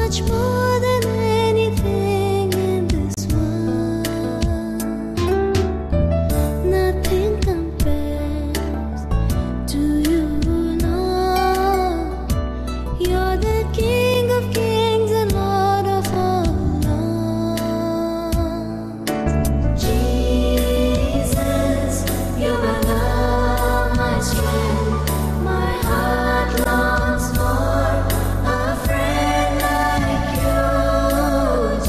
much more than anything in this world. Nothing compares to you, Lord. You're the King of kings and Lord of all lords. Jesus, you're my love, my strength. My heart longs for a friend like you.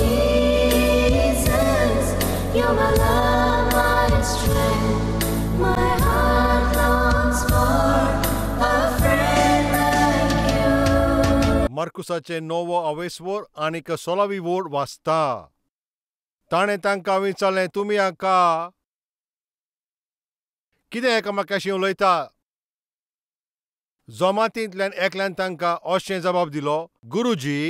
Jesus, you're my love, my strength. My heart longs for a friend like you. मार्कुसाचें णवो अवेसवोर आनीक 16वी वोर वाचता. ताणें तांकां विचारलें, तुमी हाका कितें एकामेकाशी उलयता? जमातींतल्यान एकल्यान तांकां अशें जबाब दिलो, गुरुजी,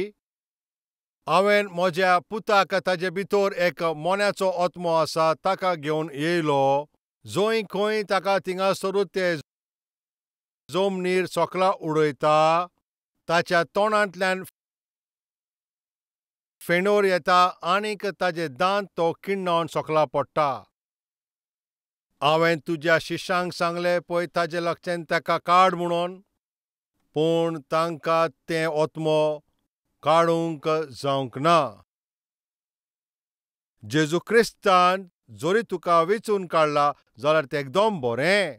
हांवें म्हज्या पुताक ताजे भितर एक मोन्याचो आत्मो आसा ताका घेवन येयलो. जंय खंय ताका थिंगासरूच ते जमनीर सकला उडयता, ताच्या तोंडांतल्यान फेणोर येता आनीक ताजे दांत तो किण्णावन सकला पडटा. हांवें तुज्या शिश्यांक सांगलें पळय ताजे लक्षान ताका काड म्हणून, पूण तांकां तें आत्मो काडूंक जावंक ना. जेजू क्रिस्तान जरी तुका वेंचून काडला जाल्यार तें एकदम बरें.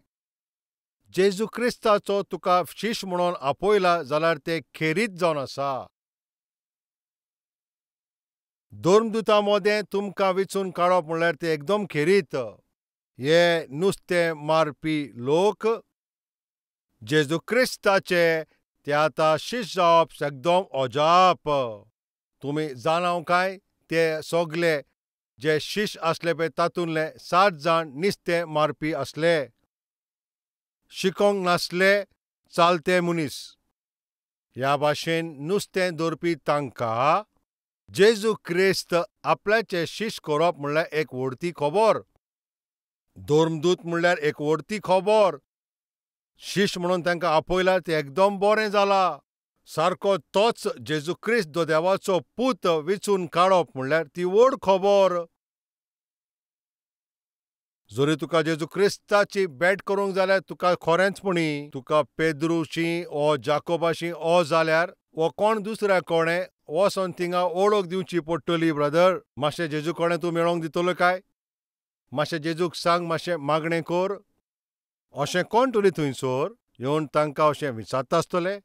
जेजू क्रिस्ताचो तुका शिश म्हणून आपयला जाल्यार तें खेरीत जावन आसा. धर्मदुतां मदें तुमकां वेंचून काडप म्हणल्यार तें एकदम खेरीत. हे नुस्तें मारपी लोक जेजू क्रिस्ताचे ते आतां शिश जावप एकदम अजाप. तुमी जाणाव काय ते सगले जे शिश आसले पळय तातूंतले 7 जाण नुस्तें मारपी आसले, शिकोंक नासले चालते मनीस. ह्या भाशेन नुस्तें दवरपी तांकां जेजू क्रिस्त आपल्याचे शिश करप म्हणल्यार एक व्हडती खबर. धर्मदूत म्हणल्यार एक व्हडती खबर. शिश म्हणून तांकां आपयला तें एकदम बरें जालां. सारको तोच जेजू क्रिस्त देवाचो पूत वेंचून काडप म्हणल्यार ती व्हड खबर. जरी तुका जेजू क्रिस्ताची भेट करूंक जाल्यार तुका खरेंचपणी तुका पेद्रूशी ओ जाकोबाशी ओ जाल्यार वो कोण दुसऱ्या कोणें वचोन थिंगा वळख दिवची पडटली. ब्रदर, मातशें जेजू कोणें तूं मेळोंक दितलो काय? मातशें जेजूक सांग, मातशें मागणें कर. अशें कोण तरी थंयसर येवन तांकां अशें विचारता आसतलें.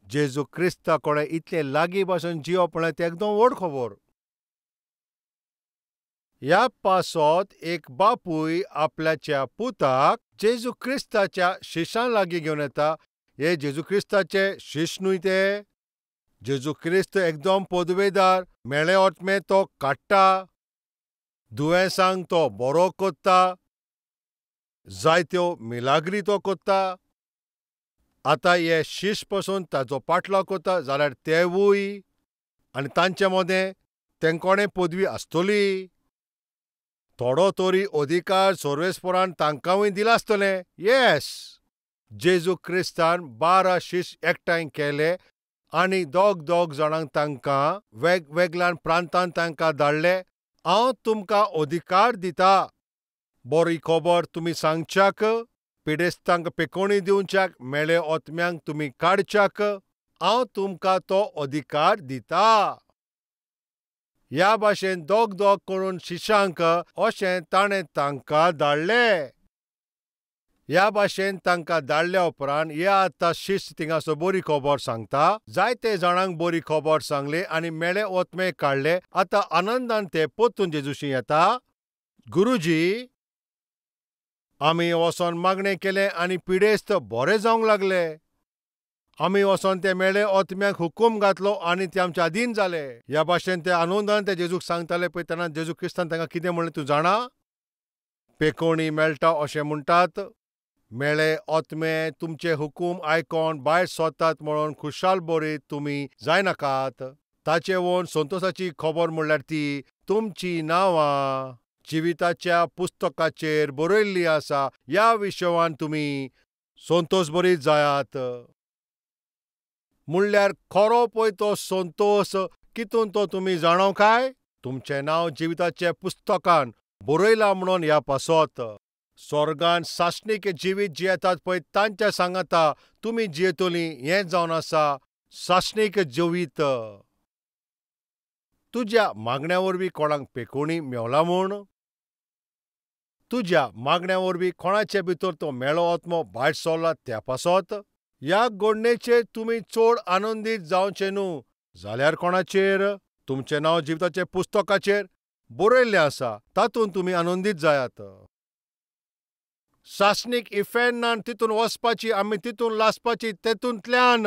जेजू क्रिस्ता कोणें इतलें लागीं पासून जिवप म्हणल्यार तें एकदम व्हड खबर. ह्या पासत एक बापूय आपल्याच्या पुताक जेजू क्रिस्ताच्या शिशां लागीं घेवन येता. हे जेजू क्रिस्ताचे शिश न्हय ते. जेजू क्रिस्त एकदम पदवेदार, मेळे ओतमे तो काडटा, दुयेंसांक तो बरो कोत्ता, जायत्यो मिलाग्री तो कोत्ता. आतां हे शिश पसून ताजो पाटलाव कोत्ता जाल्यार तेवूय आनी तांचे मदें तेंकोणें पदवी आसतली. थोडो तरी अधिकार सर्वेस्परान तांकांवूय दिला आसतलें. येस, जेजू क्रिस्तान 12 शिश एकठांय केले आनी दोग दोग जाणांक तांकां वेगवेगळ्या प्रांतान तांकां धाडले. हांव तुमकां अधिकार दिता, बरी खबर तुमी सांगच्याक, पिडेस्तांक पेकोणी दिवच्याक, मेळे ओतम्यांक तुमी काडच्याक, हांव तुमकां तो अधिकार दिता. ह्या भाशेन दोग दोग करून शिशांक अशें ताणें तांकां धाडले. ह्या भाशेन तांकां धाडल्या उपरांत हे आतां शिस्त थिंगासो बरी खबर सांगता. जायते जाणांक बरी खबर सांगली आनी मेळे ओतमे काडले. आतां आनंदान ते परतून जेजूशी येता. गुरुजी, आमी वचोन मागणें केलें आनी पिडेस्त बरे जावंक लागले. आमी वचोन ते मेळे ओतम्यांक हुकूम घातलो आनी ते आमच्या अधीन जाले. ह्या भाशेन ते आनंदान ते जेजूक सांगताले. पळय तेन्ना जेजू क्रिस्तान तांकां कितें म्हणलें तूं जाणा? पेकोणी मेळटा अशें म्हणटात, मेळे ओतमे तुमचे हुकूम आयकोन भायर सोदतात म्हणून खुशाल बरी तुमी जायनाकात. ताचे वोन संतोशाची खबर म्हणल्यार ती तुमची नांवां जिविताच्या पुस्तकाचेर बरयल्ली आसा. ह्या विशयान तुमी संतोश बरी जायात. म्हणल्यार खरो पळय तो संतोश कितून तो तुमी जाणो काय? तुमचें नांव जिविताच्या पुस्तकान बरयलां म्हणून ह्या पासत. स्वर्गान सासणीक जिवीत जियेतात पळय तांच्या सांगाता तुमी जियेतलीं हें जावन आसा सासणीक जिवीत. तुज्या मागण्या वरवीं कोणाक पेकोणी मेवला म्हूण? तुज्या मागण्या वरवीं कोणाचे भितर तो मेळो आत्मो भायर सरला त्या पासत? ह्या घडणेचेर तुमी चड आनंदीत जावचें न्हू जाल्यार कोणाचेर? तुमचें नांव जिविताच्या पुस्तकाचेर बरयल्लें आसा तातूंत तुमी आनंदीत जायात. सासणीक इफेर्नान तितून वचपाची आमी तितून लासपाची तेतूंतल्यान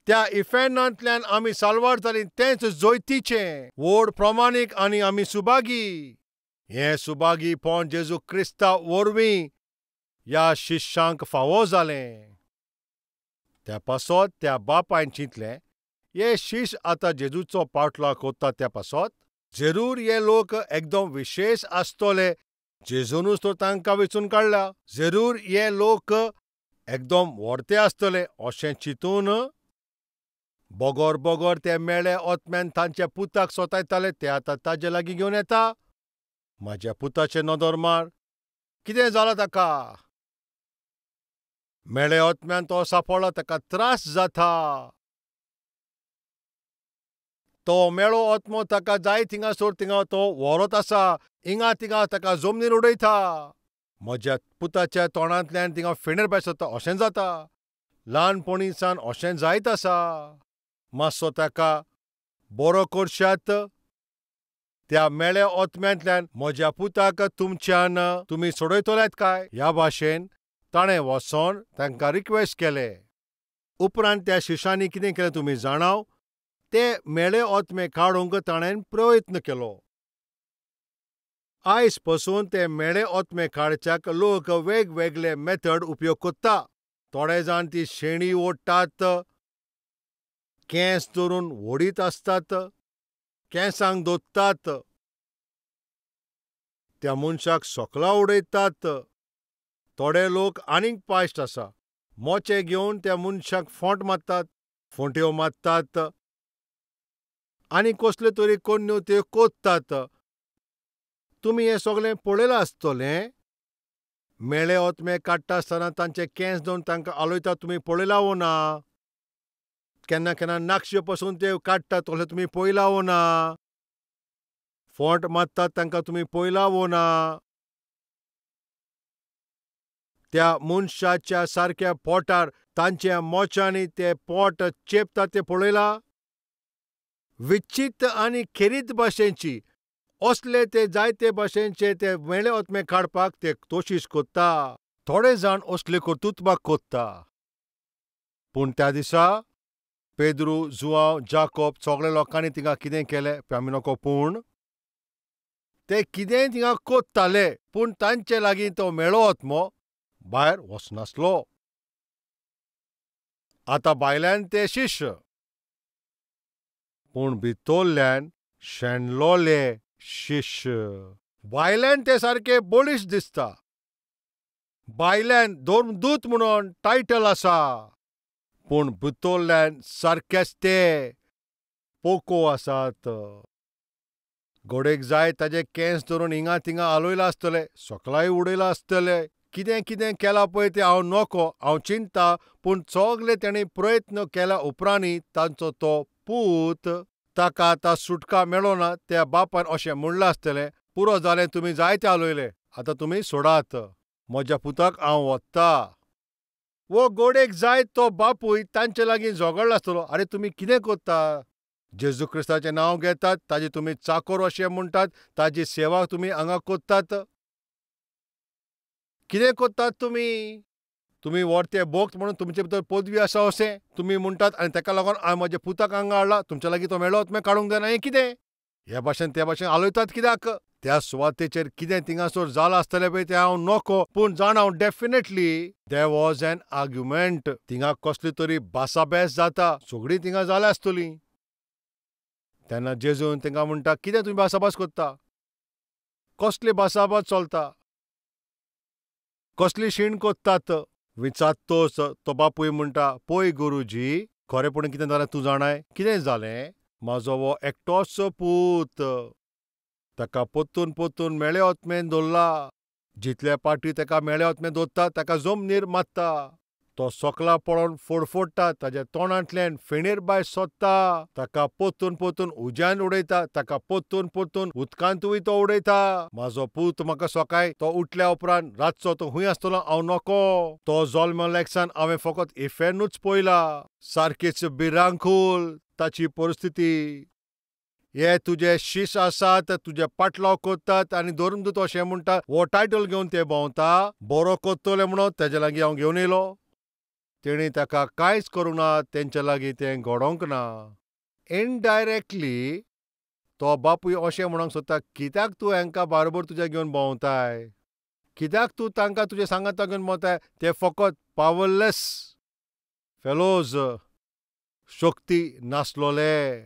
त्या इफेर्नांतल्यान आमी साल्वार जालीं तेंच जैतीचें व्हड प्रमाणीक आनी आमी सुभागी. हें सुभागीपण जेजू क्रिस्ता वरवीं ह्या शिश्यांक फावो जालें. त्या पासत त्या बापायन चिंतलें हे शिश आतां जेजूचो पाटलाव कोत्ता त्या पासत जरूर हे लोक एकदम विशेश आसतले. जेजूनूच तर तांकां वेंचून काडला. जरूर हे लोक एकदम व्हरते आसतले अशें चिंतून बगर बगर ते मेळे आत्म्यान तांच्या पुताक सोतायताले ते आतां ताजे लागीं घेवन येता. म्हाज्या पुताचेर नदर मार, कितें जालां ताका? मेळे आत्म्यान तो सांपडला, ताका त्रास जाता. तो मेळो आत्मो ताका जाय थिंगासर थिंगा तो व्हरत आसा, हिंगा थिंगा ताका जमनीर उडयता. म्हज्या पुताच्या तोंडांतल्यान थिंगा फेणेर भायर सरता अशें जाता. ल्हानपणीसान अशें जायत आसा. मातसो ताका बरो करशात. त्या मेळ्या आत्म्यांतल्यान म्हज्या पुताक तुमच्यान तुमी सोडयतलेत काय? ह्या भाशेन ताणें वचोन तांकां रिक्वेस्ट केलें. उपरांत त्या शिशांनी कितें केलें तुमी जाणाव? ते मेळे आत्मे काडूंक ताणें प्रयत्न केलो. आयज पसून ते मेळे आत्मे काडच्याक लोक वेगवेगळे मेथड उपयोग करता. थोडे जाण ती शेणी ओडटात, केंस धरून ओडीत आसतात, केंसांक दोत्तात, त्या मनशाक सकला उडयतात. थोडे लोक आनीक पाश्ट आसा, मोचे घेवन त्या मनशाक फोंट मारतात, फोंट्यो मारतात आनी कसल्यो तरी कोन्न्यो त्यो कोत्तात. तुमी हें सगळें पळयलां आसतलें. मेळे आत्मे काडटा आसतना तांचे केंस धरून तांकां आलयतात तुमी पळयलां वो ना? केन्ना केन्ना नाकशे पसून ते काडटात तसलें तुमी पळयलां वो ना? फोंट मारतात तांकां तुमी पळयलां वो ना? त्या मनशाच्या सारक्या पोटार तांच्या मोच्यांनी ते पोट चेपता तें पळयलां? विचित्र आनी खेरीत भाशेची असले ते जायते भाशेनचे ते मेळे आत्मे काडपाक ते कोशिश कोत्ता. थोडे जाण असले कर्तुत्वाक कोत्ता. पूण त्या दिसा पेद्रू, जुआंव, जाकोब सगळे लोकांनी तिंगा कितें केलें आमी नको. पूण ते कितेंय तिंगा कोत्ताले पूण तांचे लागीं तो मेळो आत्मो भायर वचनासलो. आतां भायल्यान ते शिश्य पूण भितरल्यान शेणलोले शिश्य. भायल्यान ते सारके बळिश्ट दिसता, भायल्यान धर्मदूत म्हणून टायटल आसा, पूण भितरल्यान सारकेच ते पोको आसात. घोडेक जाय ताजे केंस धरून हिंगा थिंगा आलयलां आसतलें, सकलाय उडयलां आसतलें, कितें कितें केलां पळय तें हांव नको हांव चिंता. पूण सगळे तेणी प्रयत्न केल्या उपरांत तांचो तो पूत ताका आतां सुटका मेळना. त्या बापान अशें म्हणलां आसतलें, पुरो जालें, तुमी जायते आलयले, आतां तुमी सोडात, म्हज्या पुताक हांव वता. वो गोडेक जाय तो बापूय तांचे लागीं झगडला आसतलो, आरे तुमी कितें करता? जेजू क्रिस्ताचें नांव घेतात, ताजी तुमी चाकोर अशें म्हणटात, ताजी सेवा तुमी हांगा करतात, कितें करतात तुमी? तुमी व्हरते भक्त म्हणून तुमचे भितर पदवी आसा अशें तुमी म्हणटात आनी ताका लागून हांवें म्हज्या पुताक हांगा हाडला, तुमच्या लागीं तो मेळो तुमी काडूंक जायना हें कितें? हे भाशेन ते भाशेन आलयतात कित्याक? त्या सुवातेचेर कितें थिंगासर जालां आसतलें पळय तें हांव नको, पूण जाणा हांव definitely there was an argument. थिंगा कसली तरी भासाभेस जाता, सगळीं थिंगा जाल्या आसतली. तेन्ना जेजून तांकां म्हणटा, कितें तुमी भासाभास करता? कसली भासाभास चलता? कसली शीण कोत्तात? विचारतोच तो बापूय म्हणटा, पळय गुरुजी, खरेपणी कितें जालें तूं जाणाय? कितें जालें? म्हाजो हो एकटोच पूत, ताका पोत्तून पोत्तून मेळे ओतमेन धरला. जितले पाटी ताका मेळे ओतमेन धरता ताका जमनीर मारता. तो सोकला पळोवन फोडफोडटा, ताज्या तोंडांतल्यान फेणेर भायर सोदता. ताका पोत्तून पोत्तून उज्यान उडयता, ताका पोत्तून पोत्तून उदकांतूय तो उडयता. म्हाजो पूत म्हाका सकाळी तो उठल्या उपरांत रातचो तो खूंय आसतलो हांव नको. तो जल्मलो एकसान हांवें फकत इफेर्नूच पळयला. सारकीच भिरांकूळ ताची परिस्थिती. हे तुजे शीश आसात, तुजे पाटलाव करतात आनी धर्मदूत अशें म्हणटा, हो टायटल घेवन ते भोंवता. बरो करतले म्हणून तेजे लागीं हांव घेवन येयलो. तेणी ताका कांयच करूंक ना, तेंच्या लागीं तें घडोवंक ना. इनडायरेक्टली तो बापूय अशें म्हणूंक सोदता, कित्याक तूं हांकां बारोबर तुज्या घेवन भोंवताय? कित्याक तूं तांकां तुज्या सांगाता घेवन भोंवताय? ते फकत पावरलेस फेलोज, शक्ती नासलोले.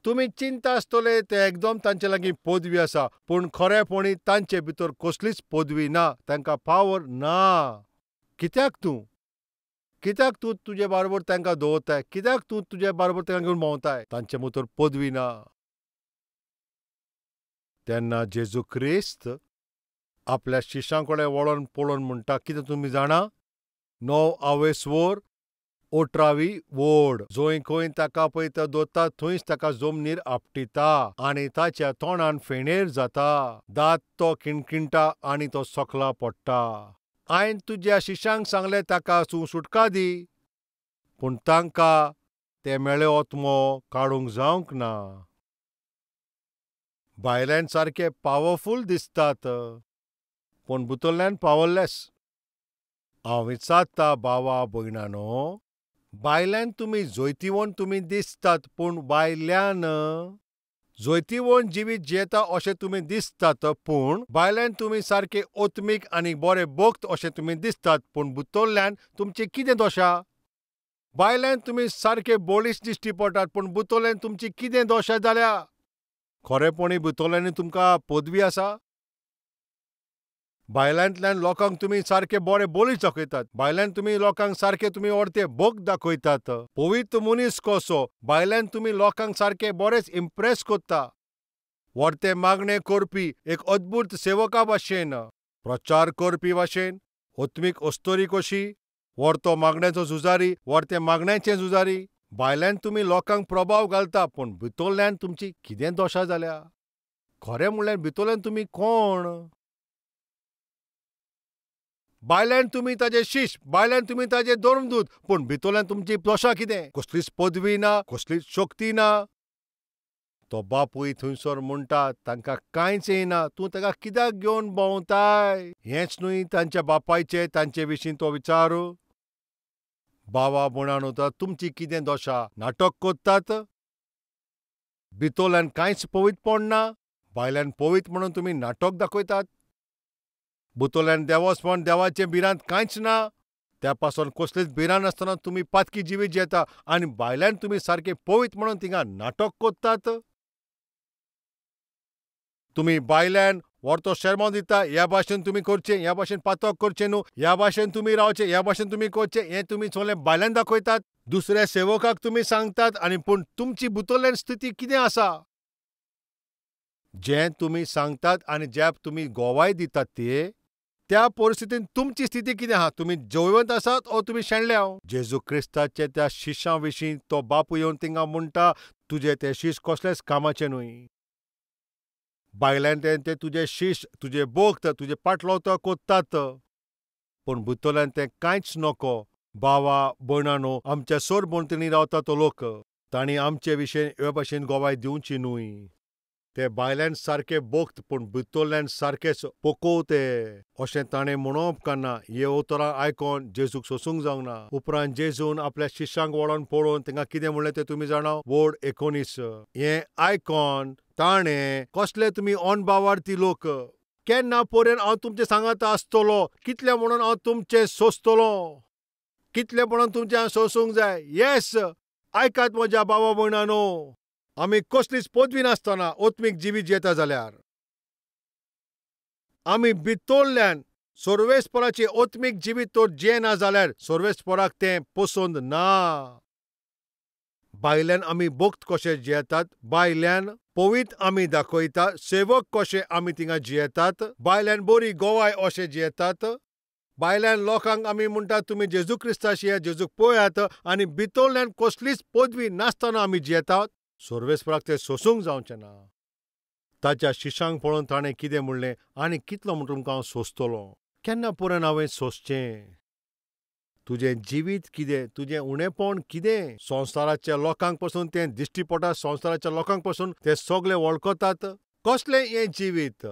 तुमी चिंता आसतले ते एकदम तांचे लागीं पदवी आसा, पूण खरेपणी तांचे भितर कसलीच पदवी ना, तांकां पावर ना. कित्याक तूं, कित्याक तूं तुजे बारोबर तांकां दवरताय? कित्याक तूं तुजे बारोबर तांकां घेवन भोंवताय? तांचे भितर पदवी ना. तेन्ना जेजू क्रिस्त आपल्या शिशां कडेन वळोन पळोवन म्हणटा, कितें तुमी जाणा? 9 आवेस्वोर 18वी वोड. जंय खंय ताका पळय तो दोता थंयच ताका जमनीर आपटिता आनी ताच्या तोंडान फेणेर जाता. दांत तो किणकिणटा आनी तो सकला पडटा. हांवें तुज्या शिशांक सांगलें ताका तूं सुटका दी, पूण तांकां ते मेळे ओतमो काडूंक जावंक ना. भायल्यान सारके पावरफूल दिसतात, पूण भितरल्यान पावरलेस. हांव विचारता भावा भयणानो, भायल्यान तुमी जैतिवंत तुमी दिसतात, पूण भायल्यान जैतिवंत जिवीत जियेता अशें तुमी दिसतात, पूण भायल्यान तुमी सारके ओत्मीक आनी बरे भक्त अशें तुमी दिसतात, पूण भितरल्यान तुमची कितें दशा? भायल्यान तुमी सारके बळिश्ट दिश्टी पडटात, पूण भितरल्यान तुमची कितें दशा जाल्या? खरेपणी भितरल्यान तुमकां पदवी आसा? भायल्यांतल्यान लोकांक तुमी सारके बरे बळिश्ट दाखयतात, भायल्यान तुमी लोकांक सारके तुमी अर्दे भक्त दाखयतात, पवित्र मनीस कसो भायल्यान तुमी लोकांक सारके बरेच इम्प्रेस करता. वर्ते मागणें करपी एक अद्भुत सेवका भाशेन, प्रचार करपी भाशेन, आत्मीक अस्तोरी कशी, वर्तो मागण्याचो झुजारी, वर्ते मागण्याचे झुजारी. भायल्यान तुमी लोकांक प्रभाव घालता, पूण भितरल्यान तुमची कितें दशा जाल्या? खरें म्हणल्यार भितरल्यान तुमी कोण? भायल्यान तुमी ताजे शीश, भायल्यान तुमी ताजे धर्मदूत, पूण भितरल्यान तुमची दशा कितें? कसलीच पदवी ना, कसलीच शक्ती ना. तो बापूय थंयसर म्हणटा, तांकां कांयच येना, तूं ताका कित्याक घेवन भोंवताय? हेंच न्हय तांच्या बापायचें तांचे विशीं तो विचार. बाबा भयणानो, तर तुमची कितें दशा? नाटक करतात, भितरल्यान कांयच पवित्रपण ना, भायल्यान पवित्र म्हणून तुमी नाटक दाखयतात. भितरल्यान देवस्पण, देवाचें भिरांत कांयच ना, त्या पासून कसलीच भिरांत नासतना तुमी पातकी जिवीत जियेता आनी भायल्यान तुमी सारके पवित्र म्हणून थिंगा नाटक करतात. तुमी भायल्यान वर्तो शेरमांव दिता, ह्या भाशेन तुमी करचें, ह्या भाशेन पातक करचें न्हू, ह्या भाशेन तुमी रावचें, ह्या भाशेन तुमी करचें, हें तुमी सगळें भायल्यान दाखयतात, दुसऱ्या सेवकाक तुमी सांगतात, आनी पूण तुमची भितरल्यान स्थिती कितें आसा? जें तुमी सांगतात आनी ज्या तुमी गोवाय दितात ते त्या परिस्थितीन तुमची स्थिती कितें आहा? तुमी जैवंत आसात ओ तुमी शेणल्या? जेजू क्रिस्ताचे त्या शिशां विशीं तो बापूय येवन थिंगा म्हणटा, तुजे ते शीश कसलेच कामाचे न्हय. भायल्यान ते तुजे शीश, तुजे भक्त, तुजे पाटलो तो कोत्तात, पूण भितरल्यान तें कांयच नको. भावा भयणानो, आमच्या सरभोंवतणी रावता तो लोक, तांणी आमचे विशीं हे भाशेन गोवाय दिवची न्हय. ते भायल्यान सारके भक्त, पूण भितरल्यान सारकेच पोकोवते अशें ताणें म्हणप काना. हे उतरां आयकोन जेजूक सोसूंक जावंक ना. उपरांत जेजून आपल्या शिश्यांक वळोन पळोवन तांकां कितें म्हणलें तें तुमी जाणा? वोड 19. हें आयकोन ताणें, कसले तुमी अनभावार्थी लोक, केन्ना पर्यंत हांव तुमचे सांगाता आसतलो? कितले म्हणून हांव तुमचें सोंसतलो? कितले म्हणून तुमचें हांव सोंसूंक जाय? येस, आयकात म्हज्या भावा भयणानो, आमी कसलीच पदवी नासतना आत्मीक जिवीत जियेता जाल्यार आमी भितरल्यान सर्वेस्पराचें आत्मीक जिवीत तर जियेना जाल्यार सर्वेस्पराक तें पसंद ना. भायल्यान आमी भक्त कशे जियेतात, भायल्यान पवित्र आमी दाखयता, सेवक कशे आमी थिंगा जियेतात, भायल्यान बरी गोवाय अशे जियेतात, भायल्यान लोकांक आमी म्हणटात तुमी जेजू क्रिस्ताशी या जेजूक पळयात आनी भितरल्यान कसलीच पदवी नासतना आमी जियेतात. सर्वेस्पराक तें सोसूंक जावचें ना. ताच्या शिशांक पळोवन ताणें कितें म्हणलें, आनी कितलो म्हूण तुमकां हांव सोंसतलो, केन्ना पुराय हांवें सोंसचें? तुजें जिवीत कितें, तुजें उणेपण कितें? संवसाराच्या लोकांक पसून तें दिश्टी पडटा, संवसाराच्या लोकांक पसून ते सगळे वळखतात. कसलें हें जिवीत?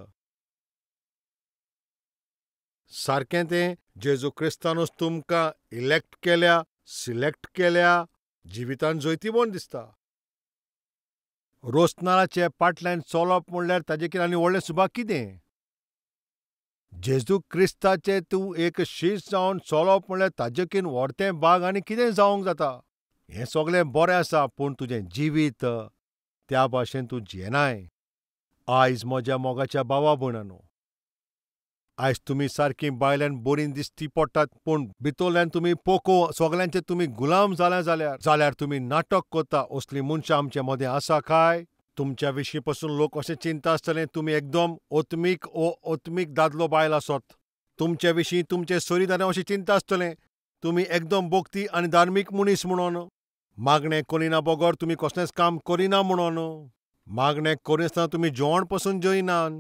सारकें तें जेजू क्रिस्तानूच तुमकां इलेक्ट केल्या, सिलेक्ट केल्या, जिवितान जैतिवंत दिसता. रोसनाराचे पाटल्यान चलप म्हणल्यार ताजे कितें आनी व्हडलें सुभाग कितें? जेजू क्रिस्ताचें तूं एक शीस जावन चलप म्हणल्यार ताजेकीन व्हडतें भाग आनी कितें जावंक जाता? हें सगळें बरें आसा, पूण तुजें जिवीत त्या भाशेन तूं जियेनाय. आयज म्हज्या मोगाच्या भावा भयणांनो, आयज तुमी सारकीं भायल्यान बरीं दिश्टी पडटात, पूण भितरल्यान तुमी पोको, सगळ्यांचे तुमी गुलाम जाल्या जाल्यार तुमी नाटक करता. असलीं मनशां आमचे मदें आसा काय? तुमच्या विशीं पसून लोक अशें चिंता आसतले तुमी एकदम आत्मीक ओ आत्मीक दादलो बायल आसत. तुमचे विशीं तुमचे सोरीदारां अशें चिंता आसतलें तुमी एकदम भक्ती आनी धार्मीक मनीस म्हणून. मागणें करिना बगर तुमी कसलेंच काम करिना म्हणून. मागणें करिनासतना तुमी जेवण पसून जेयनात.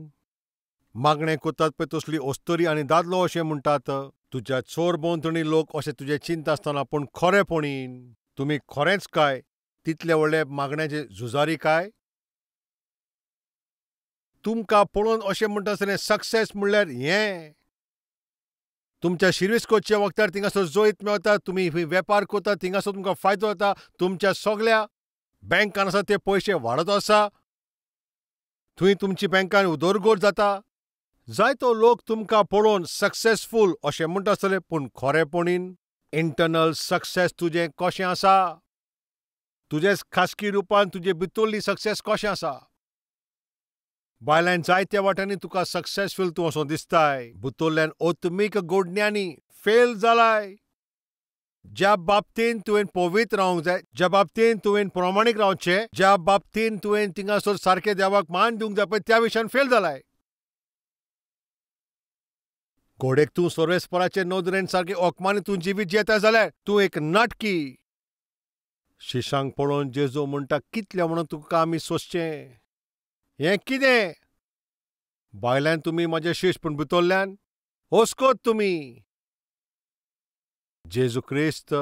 मागणें करतात पळय तसली अस्तुरी आनी दादलो अशें म्हणटात. तुज्या चोर भोंवतणी लोक अशें तुजें चिंता आसतना, पूण खरेपणीन तुमी खरेंच काय तितले व्हडले मागण्याचे झुजारी काय? तुमकां पळोवन अशें म्हणटा आसतलें सक्सेस म्हणल्यार हें. तुमच्या शिर्वीस करच्या वखदार थिंगासर जैत मेळटा, तुमी वेपार करता थिंगासर तुमकां फायदो जाता, तुमच्या सगळ्या बँकान आसा ते पयशे वाडत आसा, थंय तुमची बँकान उदरगत जाता. जायतो लोक तुमकां पळोवन सक्सेसफूल अशें म्हणटा आसतले, पूण खरेपणीन इंटरनल सक्सेस तुजें कशें आसा, तुजें खासगी रुपान तुजे भितरली सक्सेस कशें आसा? भायल्यान जायत्या वाट्यांनी तुका सक्सेसफूल तूं असो दिसताय, भितरल्यान आत्मीक गोडण्यांनी फेल जालाय. ज्या बाबतीन तुवें पवित्र रावंक जाय, ज्या बाबतीन तुवें प्रमाणीक रावचें, ज्या बाबतीन तुवें थिंगासर सारकें देवाक मान दिवंक जाय पळय त्या विशयान फेल जालाय. घोडेक तूं सर्वेस्पराचे नदरेन सारकें ओकमानी तूं जिवीत जियेता जाल्यार तूं एक नाटकी. शिशांक पळोवन जेजू म्हणटा, कितलें म्हणून तुका आमी सोंसचें? हें कितें? भायल्यान तुमी म्हजे शीश, पूण भितरल्यान होसकोत तुमी. जेजू क्रिस्त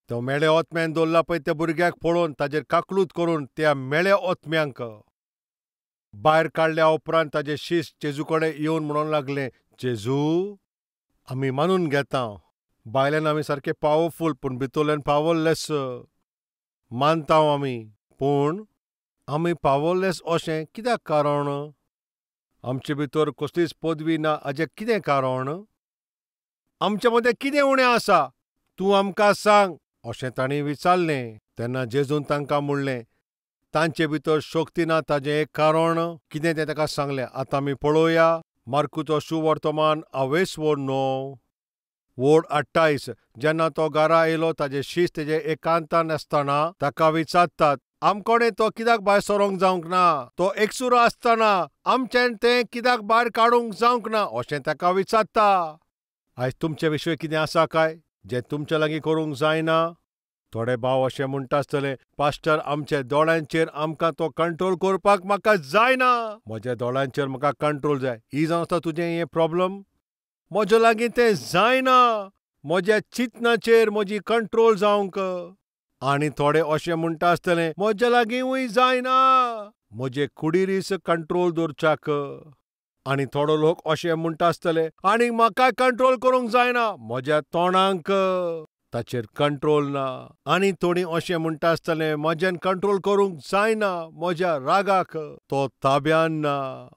तो मेळे ओतम्यान दवरला पळय त्या भुरग्याक पळोवन ताजेर काकलूत करून त्या मेळे ओतम्यांक भायर काडल्या उपरांत ताजे शीश जेजू कडेन येवन म्हणूंक लागले, जेजू आमी मानून घेता भायल्यान आमी सारके पावरफूल, पूण भितरल्यान पावरलेस मानता आमी, पूण आमी पावरलेस अशें कित्याक कारण? आमचे भितर कसलीच पदवी ना हाजें कितें कारण? आमचे मदें कितें उणें आसा तूं आमकां सांग अशें तांणी विचारलें. तेन्ना जेजून तांकां म्हणलें, तांचे भितर शक्ती ना ताजें एक कारण कितें तें ताका सांगलें. आतां आमी पळोवया मार्कुचो सुवर्तमान आवेसवोर 9:28. जेन्ना तो घरा येयलो ताजे शीस तेजे एकांतान आसतना ताका विचारतात, आमकोणे तो कित्याक भायर सरोंक जावंक ना? तो एकसुरो आसतना आमच्यान तें कित्याक भायर काडूंक जावंक ना अशें ताका विचारता. आयज तुमचे विशय कितें आसा काय जें तुमच्या लागीं करूंक जायना? थोडे भाव अशें म्हणटा आसतले, पास्टर आमच्या दोळ्यांचेर आमकां तो कंट्रोल करपाक म्हाका जायना, म्हज्या दोळ्यांचेर म्हाका कंट्रोल जाय. ही जावन आसता तुजें हें प्रॉब्लम, म्हज्या लागीं तें जायना, म्हज्या चिंतनाचेर म्हजी कंट्रोल जावंक. आनी थोडे अशें म्हणटा आसतले, म्हज्या लागींवूय जायना, म्हजे कुडीरीच कंट्रोल दवरच्याक. आनी थोडो लोक अशें म्हणटा आसतले, आनी म्हाका कंट्रोल करूंक जायना, म्हज्या तोंडांक ताचेर कंट्रोल ना. आनी थोडीं अशें म्हणटा आसतले, म्हज्यान कंट्रोल करूंक जायना, म्हज्या रागाक तो ताब्यान ना.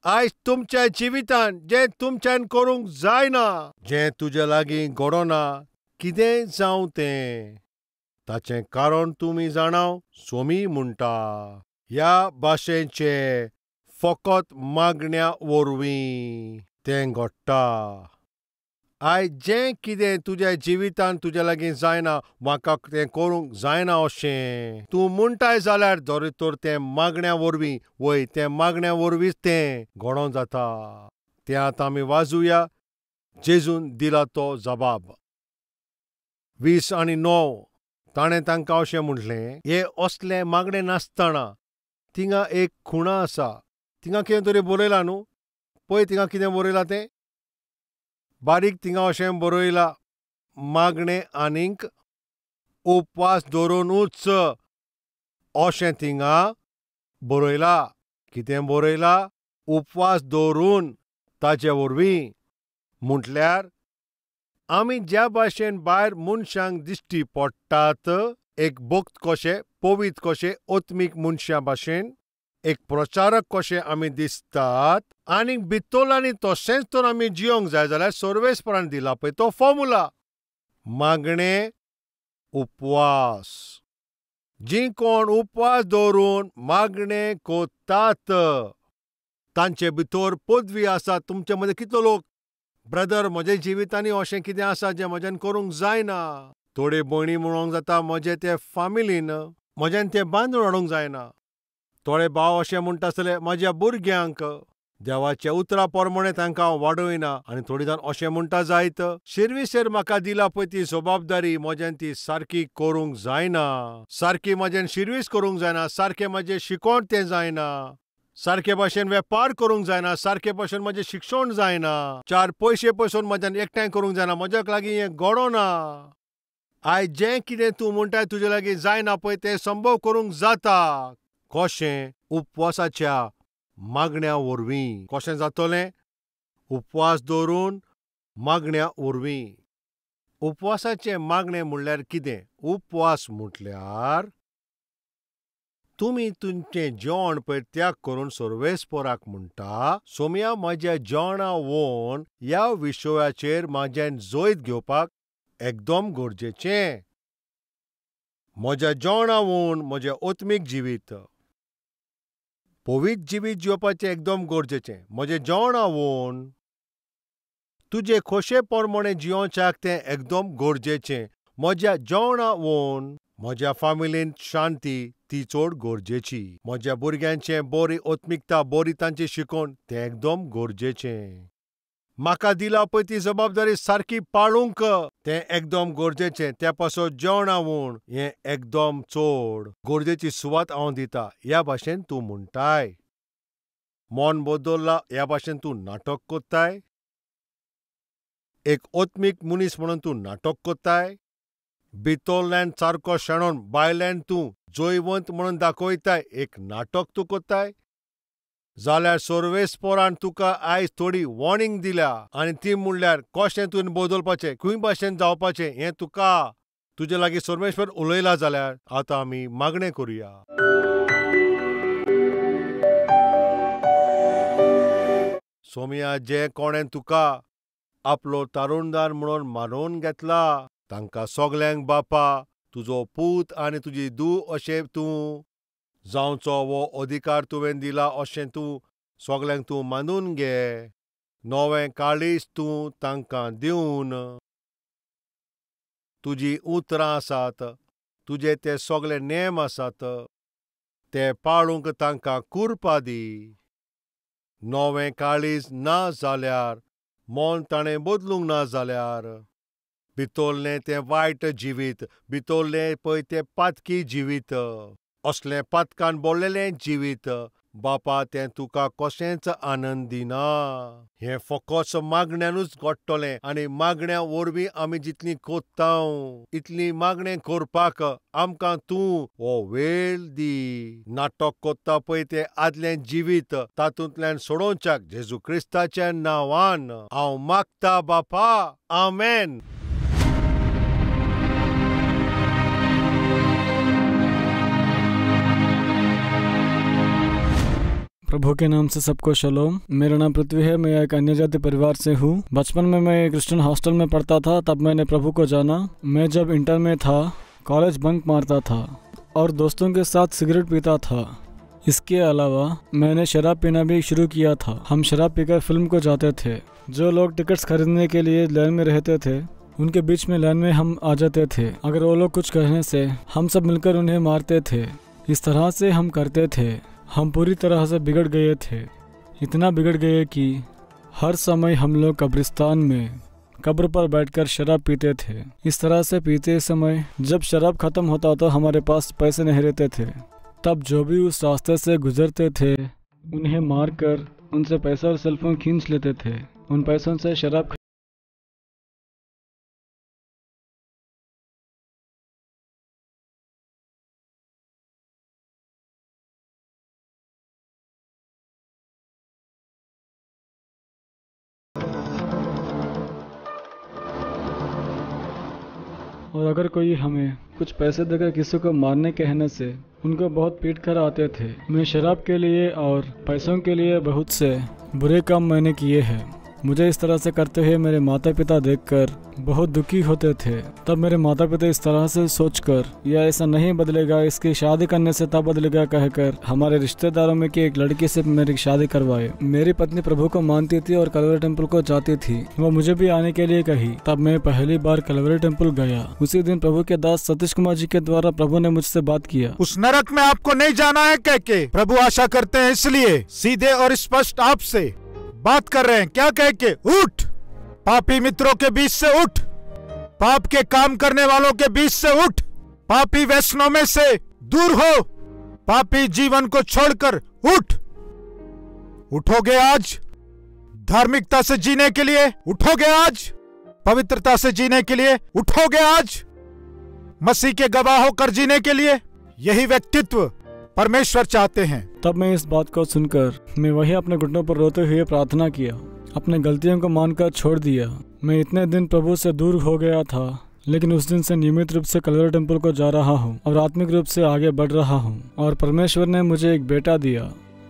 आयज तुमच्या जिवितान जें तुमच्यान करूंक जायना, जें तुज्या लागीं घडोना, कितेंय जावं तें, ताचें कारण तुमी जाणाव. सोमी म्हणटा, ह्या भाशेचें फकत मागण्या वरवीं. तें घडटा. आयज जें कितें तुज्या जिवितांत तुज्या लागीं जायना, म्हाका तें करूंक जायना अशें तूं म्हणटाय जाल्यार जरी तर तें मागण्या वरवीं, वय तें मागण्या वरवींच तें घडोवंक जाता. तें आतां आमी वाजुया. जेजून दिला तो जबाब. 20:9 ताणें तांकां अशें म्हटलें, हें असलें मागणें नासतना थिंगा एक खुणा आसा, थिंगा कितें तरी बरयलां न्हू, पळय थिंगा कितें बरयलां तें बारीक थिंगा अशें बरयलां, मागणें आनीक उपवास दवरुनूच अशें थिंगा बरयलां. कितें बरयलां? उपवास दवरून ताचे वरवीं. म्हटल्यार आमी ज्या भाशेन भायर मनशांक दिश्टी पडटात, एक भक्त कशे, पवित्र कशे, आत्मीक मनशां भाशेन, एक प्रचारक कशे आमी दिसतात, आनी भितरल्यांनी तशेंच तर आमी जियोंक जाय जाल्यार सर्वेस्परान दिला पळय तो फॉर्मुला, मागणें उपवास. जीं कोण उपवास दवरून मागणें कोतात तांचे भितर पदवी आसा. तुमचे मदीं कितलो लोक, ब्रदर म्हज्या जिवितांनी अशें कितें आसा जें म्हज्यान करूंक जायना. थोडे भयणी म्हणूंक जाता म्हजें ते फामिलीन म्हज्यान तें बांदून हाडूंक जायना. थोडे भाव अशें म्हणटा आसतले म्हज्या भुरग्यांक देवाच्या उतरा प्रमाणे तांकां हांव वाडयना. आनी थोडी जाण अशें म्हणटा जायत, शिर्विसेर म्हाका दिला पळय ती जबाबदारी म्हज्यान ती सारकी करूंक जायना, सारकी म्हज्यान शिर्वीस करूंक जायना, सारकें म्हजें शिकोण तें जायना, सारके भाशेन वेपार करूंक जायना, सारके भाशेन म्हजें शिक्षण जायना, चार पयशे पसून म्हज्यान एकठांय करूंक जायना, म्हज्या लागीं हें घडोना. आयज जें कितें तूं म्हणटाय तुजे लागीं जायना पळय तें संभव करूंक जाता. कशें? उपवासाच्या मागण्या वरवीं. कशें जातलें? उपवास दवरून मागण्या वरवीं. उपवासाचें मागणें म्हणल्यार कितें? उपवास म्हटल्यार तुमी तुमचें जेवण पळय त्याग करून सर्वेस्पराक म्हणटा, सोमया म्हज्या जेवणा वोन ह्या विशयाचेर म्हज्यान जैत घेवपाक एकदम गरजेचें. म्हज्या जेवणा वोन म्हजें आत्मीक जिवीत, पवित्र जिवीत जिवपाचें एकदम गरजेचें. म्हजें जेवणा वोन तुजे खोशे प्रमाणे जियोवच्याक तें एकदम गरजेचें. म्हज्या जेवणा वोन म्हज्या फामिलींत शांती ती चड गरजेची. म्हज्या भुरग्यांचें बरी आत्मिकता, बरी तांची शिकोवण तें एकदम गरजेचें. म्हाका दिला पळय ती जबाबदारी सारकी पाळूंक तें एकदम गरजेचें. त्या पासत जेवणा वोन हें एकदम चड गरजेची सुवात हांव दिता. ह्या भाशेन तूं म्हणटाय मन बदल्ला, ह्या भाशेन तूं नाटक कोत्ताय, एक आत्मीक मनीस म्हणून तूं नाटक कोत्ताय, भितरल्यान सारको शेणोन भायल्यान तूं जैवंत म्हणून दाखयताय, एक नाटक तूं कोत्ताय जाल्यार सर्वेस्परान तुका आयज थोडी वॉर्निंग दिल्या. आनी ती म्हणल्यार कशें तुवें बदलपाचें, खंय भाशेन जावपाचें हें तुका तुजे लागीं सर्वेस्पर उलयला. जाल्यार आतां आमी मागणें करुया. सोमया, जें कोणें तुका आपलो तारुणदार म्हणून मानून घेतला तांकां सगल्यांक बापा तुजो पूत आनी तुजी धूव अशें तूं जावचो वो अधिकार तुवें दिला अशें तूं सगल्यांक तूं मानून घे. नवें काळीज तूं तांकां दिवन तुजी उतरां आसात, तुजे ते सगळे नेम आसात ते पाळूंक तांकां कुरपा दी. नवें काळीज ना जाल्यार, मन ताणें बदलूंक ना जाल्यार, भितरलें तें वायट जिवीत, भितरलें पळय तें पातकी जिवीत, असलें पातकान भरलेलें जिवीत बापा तें तुका कशेंच आनंद दिना. हें फकत मागण्यानूच घडटलें. आनी मागण्या वरवीं आमी जितलीं कोत्ता इतलीं मागणें करपाक आमकां तूं हो वेळ दी. नाटक कोत्ता पळय तें आदलें जिवीत तातूंतल्यान सोडोवच्याक जेजू क्रिस्ताच्या नांवान हांव मागता बापा, आमेन. प्रभु के नाम से सबको शलोम। मेरा नाम पृथ्वी है, मैं एक अन्य जाति परिवार से हूँ। बचपन में मैं क्रिश्चियन हॉस्टल में पढ़ता था, तब मैंने प्रभु को जाना। मैं जब इंटर में था, कॉलेज बंक मारता था और दोस्तों के साथ सिगरेट पीता था। इसके अलावा मैंने शराब पीना भी शुरू किया था। हम शराब पीकर फिल्म को जाते थे। जो लोग टिकट्स खरीदने के लिए लाइन में रहते थे उनके बीच में लाइन में हम आ जाते थे। अगर वो लोग कुछ कहने से हम सब मिलकर उन्हें मारते थे। इस तरह से हम करते थे। हम पूरी तरह से बिगड़ गए थे, इतना बिगड़ गए कि हर समय हम लोग कब्रिस्तान में कब्र पर बैठकर शराब पीते थे। इस तरह से पीते समय जब शराब ख़त्म होता तो हमारे पास पैसे नहीं रहते थे। तब जो भी उस रास्ते से गुजरते थे उन्हें मारकर उनसे पैसा और सेलफोन खींच लेते थे। उन पैसों से शराब और अगर कोई हमें कुछ पैसे देकर किसी को मारने कहने से उनको बहुत पीट कर आते थे। मैं शराब के लिए और पैसों के लिए बहुत से बुरे काम मैंने किए हैं। मुझे इस तरह से करते हुए मेरे माता पिता देखकर बहुत दुखी होते थे। तब मेरे माता पिता इस तरह से सोचकर यह ऐसा नहीं बदलेगा, इसकी शादी करने से तब बदलेगा कहकर हमारे रिश्तेदारों में की एक लड़की से मेरी शादी करवाए। मेरी पत्नी प्रभु को मानती थी और कलवरी टेम्पल को जाती थी। वो मुझे भी आने के लिए कही। तब मैं पहली बार कलवरी टेम्पल गया। उसी दिन प्रभु के दास सतीश कुमार जी के द्वारा प्रभु ने मुझसे बात किया। उस नरक में आपको नहीं जाना है कह के प्रभु आशा करते हैं, इसलिए सीधे और स्पष्ट आपसे बात कर रहे हैं। क्या कह के? उठ, पापी मित्रों के बीच से उठ, पाप के काम करने वालों के बीच से उठ, पापी व्यसनों में से दूर हो, पापी जीवन को छोड़कर उठ। उठोगे आज धार्मिकता से जीने के लिए? उठोगे आज पवित्रता से जीने के लिए? उठोगे आज मसीह के गवाह होकर जीने के लिए? यही व्यक्तित्व परमेश्वर चाहते हैं। तब मैं इस बात को सुनकर मैं वही अपने घुटनों पर रोते हुए प्रार्थना किया, अपने गलतियों को मानकर छोड़ दिया। मैं इतने दिन प्रभु से दूर हो गया था, लेकिन उस दिन से नियमित रूप से कलवरी टेम्पल को जा रहा हूँ और आत्मिक रूप से आगे बढ़ रहा हूँ। और परमेश्वर ने मुझे एक बेटा दिया।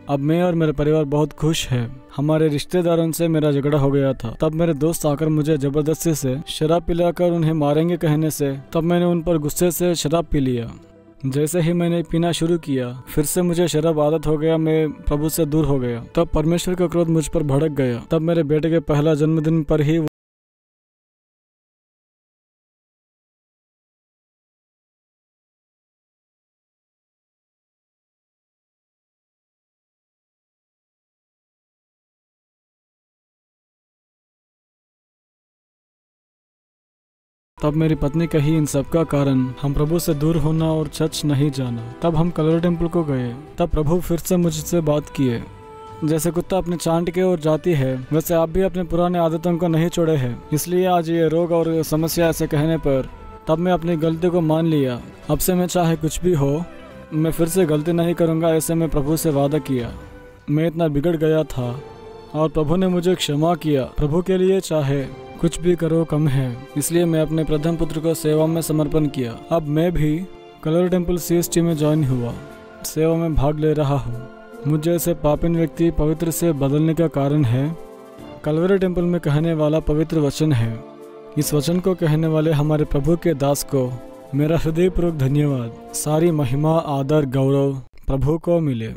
अब मैं और मेरा परिवार बहुत खुश है। हमारे रिश्तेदारों से मेरा झगड़ा हो गया था। तब मेरे दोस्त आकर मुझे जबरदस्ती से शराब पिलाकर उन्हें मारेंगे कहने से तब मैंने उन पर गुस्से से शराब पी लिया। जैसे ही मैंने पीना शुरू किया फिर से मुझे शराब आदत हो गया। मैं प्रभु से दूर हो गया। तब परमेश्वर का क्रोध मुझ पर भड़क गया। तब मेरे बेटे के पहला जन्मदिन पर ही तब मेरी पत्नी कही इन सब का कारण हम प्रभु से दूर होना और चर्च नहीं जाना। तब हम कलवरी टेम्पल को गए। तब प्रभु फिर से मुझसे बात किए। जैसे कुत्ता अपने चांट के ओर जाती है वैसे आप भी अपने पुराने आदतों को नहीं छोड़े हैं, इसलिए आज ये रोग और समस्या ऐसे कहने पर तब मैं अपनी गलती को मान लिया। अब से मैं चाहे कुछ भी हो मैं फिर से गलती नहीं करूँगा, ऐसे मैं प्रभु से वादा किया। मैं इतना बिगड़ गया था और प्रभु ने मुझे क्षमा किया। प्रभु के लिए चाहे कुछ भी करो कम है, इसलिए मैं अपने प्रथम पुत्र को सेवा में समर्पण किया। अब मैं भी कलवरी टेम्पल CST में ज्वाइन हुआ, सेवा में भाग ले रहा हूँ। मुझ जैसे पापिन व्यक्ति पवित्र से बदलने का कारण है कलवरी टेम्पल में कहने वाला पवित्र वचन है। इस वचन को कहने वाले हमारे प्रभु के दास को मेरा हृदयपूर्वक धन्यवाद। सारी महिमा, आदर, गौरव प्रभु को मिले।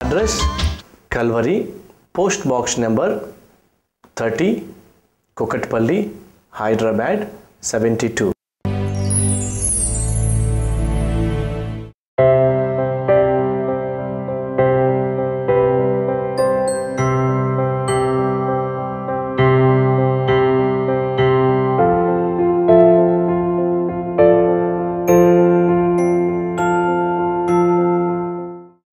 Address Calvary, post box number 30, Kukatpally, Hyderabad 72.